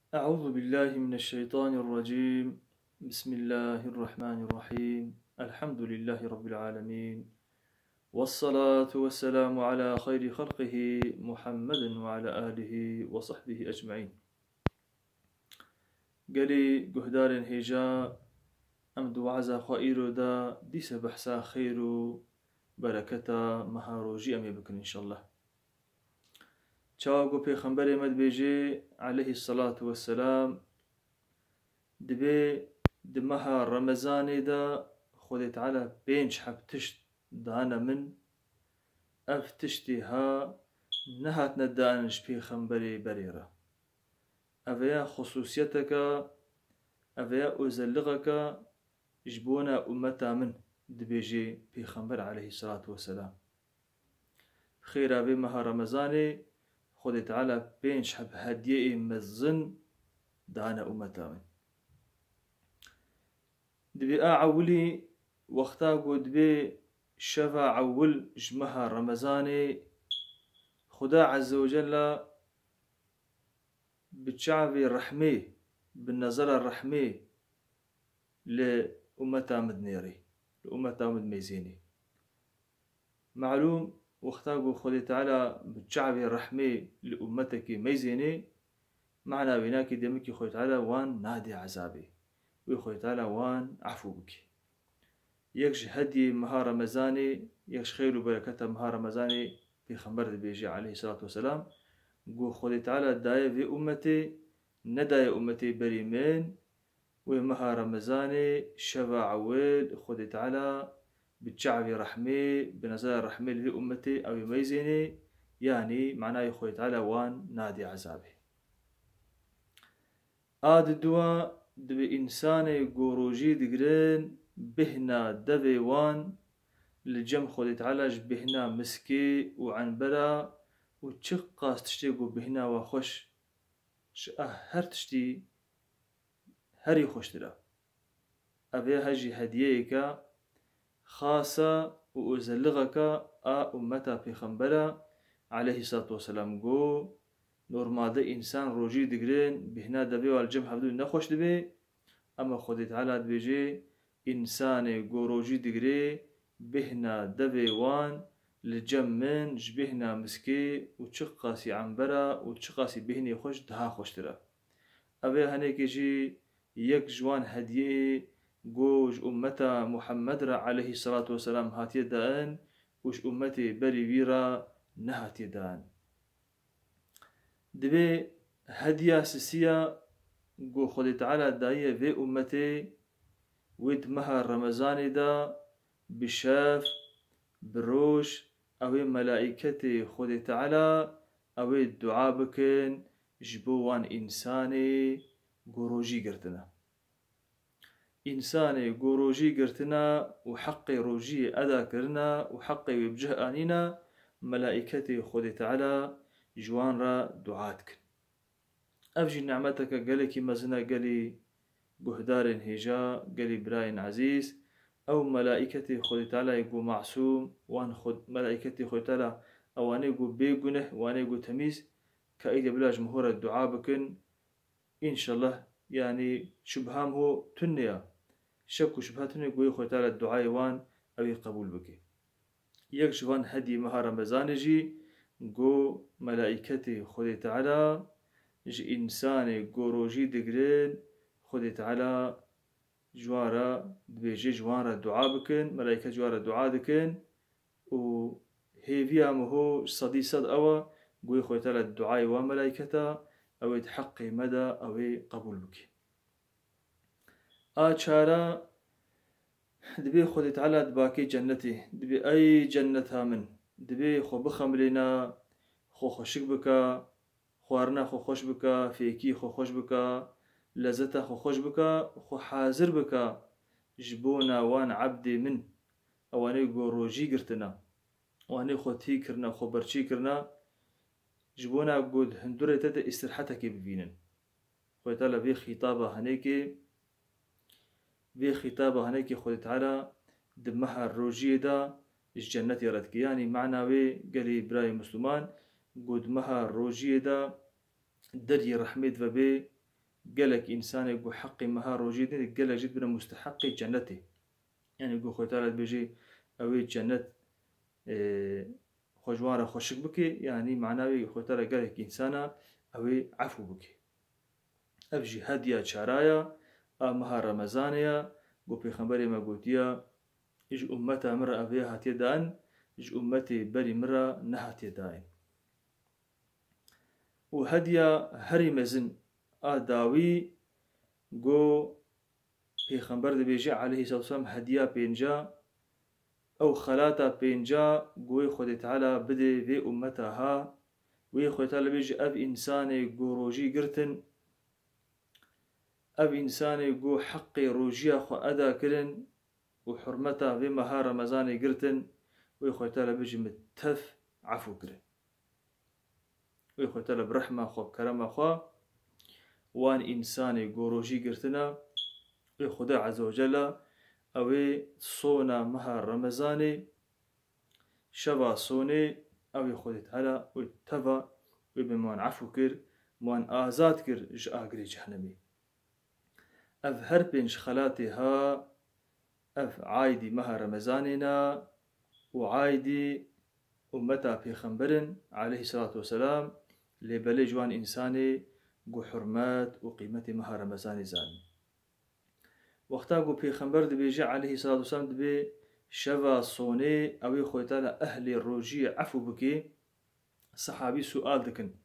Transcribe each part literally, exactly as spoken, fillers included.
أعوذ بالله من الشيطان الرجيم. بسم الله الرحمن الرحيم. الحمد لله رب العالمين. والصلاة والسلام على خير خلقه محمد وعلى آله وصحبه أجمعين. Gelî guhdarên hêja, em di waza xwe îro de dîse behsa xêr û bereketa meha rojî em ê bikin înşallah. Çawa ku Pêxemberê me dibêje, aleyhî selatu vesselam, dibê di meha Remezanê de Xwedê Teala pênc heb tişt dane min, ev tiştê ha nehatine dan ji Pêxemberê berê re. Ev ya xusûsiyeteke, ev ya ozellixeke ji bona ummeta min, dibêje Pêxember aleyhî selatu vesselam. Xêra vê meha Remezanê Xwedê Teala pênc heb hediyeyê mezin dane ummeta min. Dibê a ewilî wexta ku dibê şeva ewil ji meha Remezanê, Xuda Azze ve Cella bi çavê rehmê, bi nezera rehmê li ummeta min dinêrê, li ummeta min dimeyzênê. Malûm, wexta ku Xwedê Teala bi çavê rehmê li ummetekê meyzênê, mana wê nakê demekî Xwedê Teala wan nadê ezabê. Wê Xwedê Teala wan efû bike. Yek ji hediyê meha Remezanê, yek ji xêr û bereketa meha Remezanê Pêxember dibêje aleyhî selatu vesselam, ku Xwedê Teala daye vê ummetê, nedaye ummetê berî min, wê meha Remezanê şeva ewil Xwedê Teala bi çavê rehmê, bi nezera rehmê li vê ummetê ew ê meyzênê, yanî manayê Xwedê Teala wan nadê ezabê. A diduwa, dibê însanê ku rojî digirin, bêhna devê wan li cem Xwedê Teala ji bêhna miskê û enbera û çiqas tiştê ku bêhna wa xweş, ji a her tiştî herî xweştir e. Ev ê he jî hediyeyeke xas e û ozellixeke a ummeta Pêxembera aleyhî selatu weselam, ku normalde însan rojî digirin, bêhna devê wa li cem hevdû nexweş dibe, ema Xwedê Teala dibêje, însanê ku rojî digire, bêhna devê wan li cem min ji bêhna miskê û çiqasî embera û çiqasî bêhnê xweş daha xweştir e. Ev ê henekê jî yek ji wan hediyeyê ku ji ummeta Muhammed re aleyhî selatu weselam hatiye dain û ji ummetê berî wî re nehatiye dain. Divê hediya sisiya ku Xwedê Teala daye vê ummetê, wê di meha Remezanê de bi şev, bi roj, ew ê melaîketê Xwedê Teala ew ê dua bikin ji bo wan însanê ku rojî girtine. Însanê ku rojî girtina û heqê rojiyê eda kirina û heqê wê bi cih anîna, melaîketê Xwedê Teala ji wan re dua dikin. Ev jî nimeteke gelekî mezin e, gelî guhdarên hêja, gelî birayên ezîz. Ew melaîketê Xwedê Tealayê ku masûm, wan xwe, melaîketê Xwedê Teala ewanê ku bê guneh, wanê ku temîz, ka îde bila ji min ho re dua bikin, Înşallah, yanî şubha min ho tune ya. Şek û şubha tune ku yê Xwedê Teala duayê wan ew ê qebûl bike. Yek ji van hediyê meha Remezanê jî ku melaîketê Xwedê Teala ji însanê ku rojî digirin, Xwedê Teala ji wan re dibêje, ji wan re dua bikin, melaîket ji wan re dua dikin. Û hêviya min ho sedî sed ew e, guhê Xwedê Teala duayê wan melaîketa, ew ê di heqê me de ew ê qebûl bike. A çara, dibê Xwedê Teala dibakê cennetê, dibê ey cenneta min, dibê xwe bixemilêna, xwe xweşik bika, xwarina xwe xweş bika, fêkî xwe xweş bika, lezeta xwe xweş bika, xwe hazir bika ji bona wan ebdê min, ewanê ku rojî girtina, wanê xwe tî kirina, xwe berçî kirina, ji bona ku di hundurê te de îstirahetekê bivînin. Xwedê Teala vê xîtaba henêkê, vê xîtaba henekê Xwedê Teala di meha rojiyê de ji cennetê re dike. Yanî mana wê gelê birayê Misliman, ku di meha rojiyê de deriyê rehmê divebê, Gelek însanê ku heqê meha rojî didin, gelek jî dibine musteheqê cennetê. Yanî ku Xwedê Teala dibêje, ew ê cennet, e, xwe ji wan re xweşik bike, yanî mana wê Xwedê Teala gelek însana ew ê efû bike. Ev jî hediya çara ya a meha Remezanê ya, ku Pêxemberê me gotiya, ji ummeta min re ev ê hatiye dan, ji ummetê berî min re nehatiye dayîn. Û hediya herî mezin a dawî, ku Pêxember dibêje aleyhisselatu vesselam, hediya pênca, ew xelata pênca ku wê Xwedê Teala bidê vê ummeta ha, wê Xwedê Teala bêje, ev însanê ku rojî girtin, ev însanê ku heqê rojiya xwe eda kirin û hurmeta vê meha Remezanê girtin, wê Xwedê Teala bêje, min tev efû kirin. Wê Xwedê Teala bi rehma xwe, bi kerema xwe, wan însanê ku rojî girtina, wê Xwedê Azze ve Celle, ew ê sona meha Remezanê, şeva sonê, ew ê Xwedê Teala wê teva wê bi wan efû kir, wan azad kir ji agirê cehennemê. Ev her pênc xelatê ha, ev aîdî meha Remezanê ne û aîdî ummeta Pêxemberin aleyhisselatu vesselam, lê belê ji wan însanê ku hurmet û qîmetê meha Remezanê zanin. Wexta ku Pêxember dibêje aleyhisselatu vesselam, dibê şeva sonê ew ê Xwedê Teala ehlê rojiyê efû bike, sehabî sual dikin,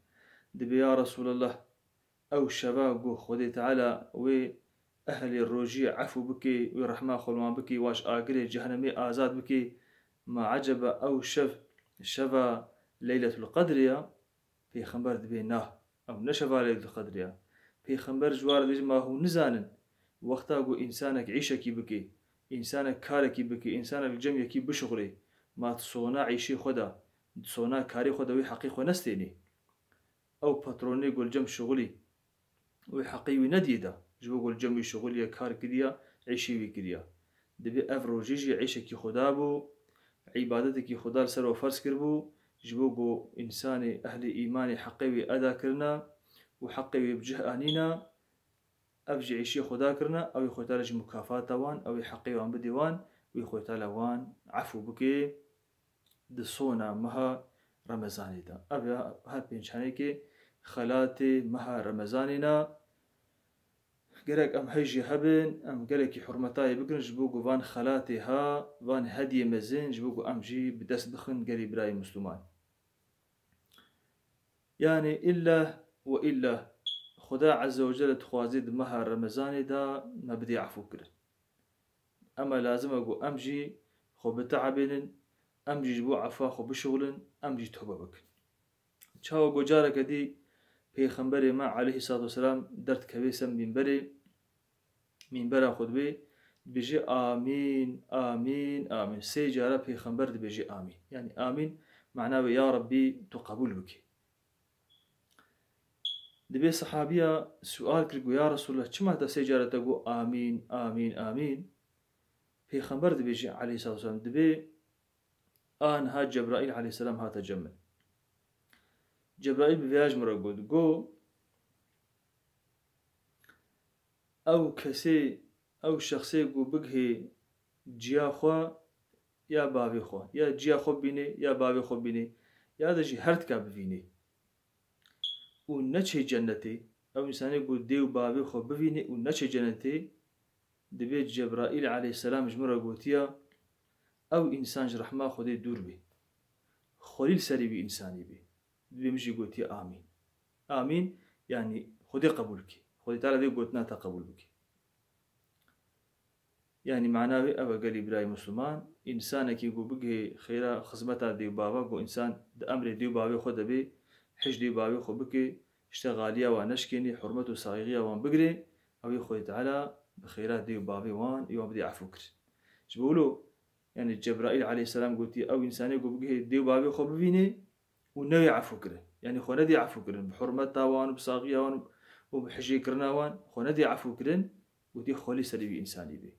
dibê, ya Resulallah, ew şeva ku Xwedê Teala wê ehlê rojiyê efû bike, wê rehma xwe li wan bike, wa ji agirê cehennemê azad bike, ma eceba ew şev şeva Leyletul Qedrê ya? Pêxember dibê, na, ew ne şeva Leyletul Qedrê ya. Pêxember ji wan re dibêje, ma hûn nizanin, wexta ku însanek îşekî bike, însanek karekî bike, însanek li cem yekî bişuxulê, ma di sona îşê xwe de, di sona karê xwe de wê heqê xwe nestênê? Ew patronê ku li cem şixulî, wê heqê wî nediyê da, ji bo ku li cem wî şixuliye, kar kiriya, îşê wî kiriya. Dibê ev rojê jî îşekî Xuda bû, îbadetekî Xuda li ser we ferz kiribû, ji bo ku însanê ehlê îmanê heqê wî eda kirina û heqê wî bi cih anîna, ev jî îşê Xuda kirina, ew ê Xwedê Teala ji mukafata wan, ew ê heqê wan bidê wan, wê Xwedê Teala wan efû bike di sona meha Remezanê de. Ev ya her pênc henekê xelatê meha Remezanê ne. Gerek em hej jî hebin, em gelekî hurmetayê bigirin, ji bo ku van xelatê ha, van hediyê mezin, ji bo ku em jî bi dest bixin gelî birayê Misliman. Yanî illa ve illa Xuda Azze ve Celle dixwaze di meha Remezanê de me bidê efû kirin. Ema lazim e ku em jî xwe biteebênin, em jî ji bo efa xwe bişixulin, em jî tobe bikin. Çawa ku careke dî Pêxemberê me aleyhisselatu vesselam derdikeve ser mînberê, mînbera xutbê, dibêje, amîn, amîn, amîn. Sê cara Pêxember dibêje amîn. Yanî amîn, mana wê, ya Rebbî, tu qebûl bikî. Dibê sehabiya sual kir, got, ya Resulallah, çima te sê cara te got amîn, amîn, amîn? Pêxember dibêje aleyhisselatu vesselam, dibê, aniha Cebraîl aleyhisselam hate cem min. Cebraîl bi vêya ji min re got, got, ew kesê, ew şexsê ku bigihê ciya xwe ya bavê xwe, ya ciya xwe bibînê, ya bavê xwe bibînê, ya de jî her tika bivînê û neçê cennetê, ew însanê ku dê û bavê xwe bivînê û neçê cennetê, dibê Cebraîl aleyhisselam ji min re gotiya, ew însan ji rehma Xwedê dûr bê. Xwelî li serê wî însanî bê. Dibê min jî gotiye amîn. Amîn, yanî Xwedê qebûl bike. Xwedê Teala vê gotina te qebûl bike. Yanî mana wê ev e, gelî birayê Misliman, însanekî ku bigihê xêra xizmeta dê û bava, ku însan di emrê dê û bavê xwe de bê, hij dê û bavê xwe bike, îşte xaliya wan neşkênê, hurmet û saxiya wan bigirê, ew ê Xwedê Teala bi xêra dê û bavê wan ê wan bidê efû kir. Ji bo wilo, yanî Cebraîl aleyhisselam gotiye, ew însanê ku bigihê dê û bavê xwe bivînê û newê efû kirin. Yanî xwe nedê efû kirin. Bi hurmeta wan û bi saxiya wan û bi hijêkirina wan xwe nedê efû kirin. Gotiye, xwelî serê wî însanî bê.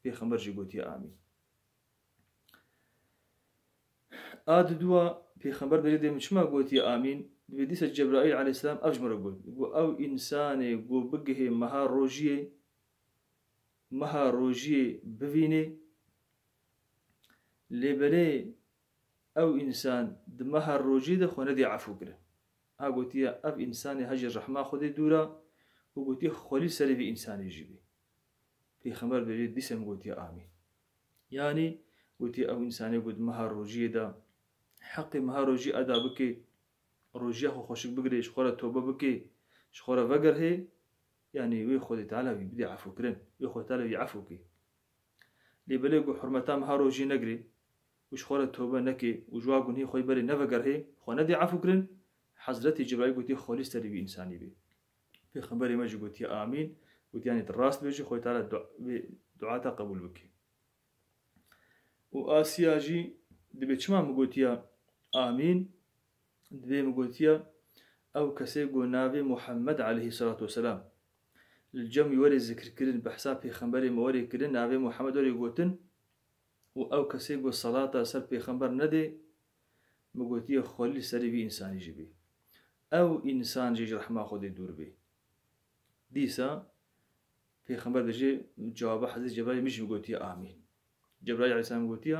Pêxember jî gotiye, amîn. A didua Pêxember dibêje, dê min çima gotiye amîn? Divê dîsa Cebraîl aleyhisselam ev ji min re got. Got, ew însanê ku bigihê meha rojiyê, meha rojiyê bivînê, lê belê ew însan di meha rojiyê de xwe nedê efû kirin. Ha gotiye, ev însanê ha ji rehma Xwedê dûr e û gotiye, xwelî serê vî însanê jî bê. Pêxember bêjê, dîsa min gotiye, amîn. Yanî gotiye, ew însanê ku di meha rojiyê de heqê meha rojî eda bike, rojiya xwe xweşik bigire, ji xwe re tobe bike, ji xwe re vegerhê, yanî wê Xwedê Teala wî bidê efûkirin, wê Xwedê Teala wî efû ke. Lê belê ku hurmeta meha rojî negirê û ji xwe re tobe neke û ji wa gunhê xwe yî berê nevegerhê, xwe nedê efûkirin, Hezretî Cebraîl gotiye, xwelî serê wî însanî bê. Pêxemberê me jî gotiye, amîn. Gotiye, yanî tu rast bêjî, Xwedê Teala du-, vê dua te qebûl bike. Û Asiya jî dibê çima min gotiye amîn? Dibê min gotiye, ew kesê ku navê Muhammed aleyhisselatu vesselam li cem wî werê zikirkirin, behsa pêxemberê me werê kirin, navê Muhammed werê gotin û ew kesê ku salata ser pêxember nedê, min gotiye, xwelî serê vî însanî jî bê. Ew însan jî ji rehma Xwedê dûr bê. Dîsa Pêxember dibêje, cewaba Hezretî Cebraîl, min jî gotiye, amîn. Cebraîl aleyhisselam gotiye,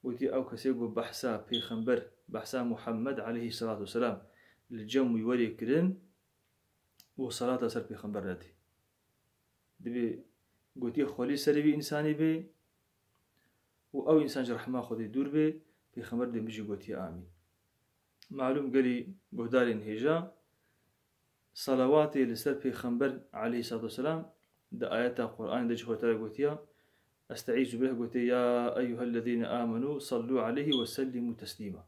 gotiye, ew kesê ku behsa pêxember, behsa Muhammed aleyhisselatu vesselam li cem wî werê kirin û salata ser pêxember nedê. Dibê gotiye, xwelî serê vî însanî bê û ew însan ji rehma Xwedê dûr bê, pêxember dê min jî gotiye, amîn. Malûm gelî guhdarên hêja, salawatê li ser pêxember aleyhisselatu vesselam di ayeta Qur'anê de jî Xwedê Teala gotiya, Estaizu billah, gotiye, ya eyyuhellezîne amenu sallu aleyhi ve sellimu teslîma.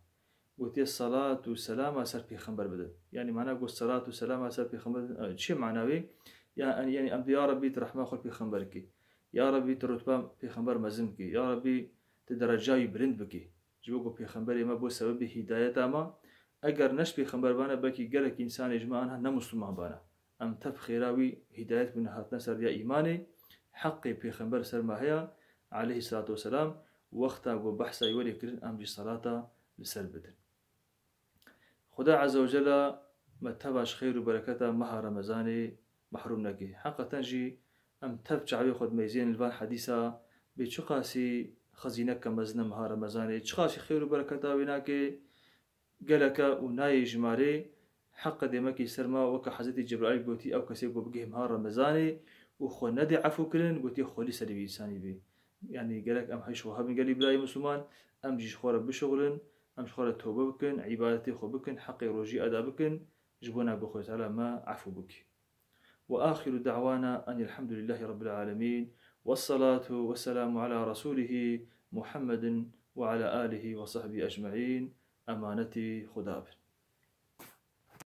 Gotiye, salat û selama ser pêxember bidin. Yanî mana got salat û selama ser pêxember bidin, e, çi mana wê? Ya, yanî em dê ya Rabbî tu rehma xwe pêxember kî. Ya Rabbî tu rutba pêxember mezin kî. Ya Rabbî tu dereca wî bilind bikî. Ji bo ku pêxemberê me bû sebebê hîdayeta me, eger ne ji pêxember bane, belkî gelek însanê ji me anha ne misliman bane. Em tev xêra wî hîdayet bûne hatine ser diya îmanê, heqê pêxember ser me heye, aleyhisselatu vesselam, wexta ku behsa wî werê kirin, em jî salata li ser bidin. Xuda Azze ve Celle me teva ji xêr û bereketa meha Remezanê mehrûm neke. Heqeten jî em tev çavê xwe dimeyzên li van hedîsa bê çiqasî xezîneke mezin e meha Remezanê, çiqasî xêr û bereketa wê nake, geleke û nayê jimarê. Heqe dêmekî ser me, weke Hezretî Cebraîl gotî, ew kesê ku bigihê meha Remezanê û xwe nedê efû kirin, gotiye, xwelî serê vî însanî bê. Yanî gerek em heyş xwe hebin gelî birayê Misliman, em jî ji xwe re bişuxulin, em ji xwe re tobe bikin, îbadetê xwe bikin, heqê rojî eda bikin, ji bona ku Xwedê Teala me efû bike. Ve axiru da'wana enil hamdulillahî rabbil alemîn. Vessalatu vesselamu ala rasulihî Muhammedin ve ala alihî ve sahbî ecmaîn. Emanetî Xuda bin.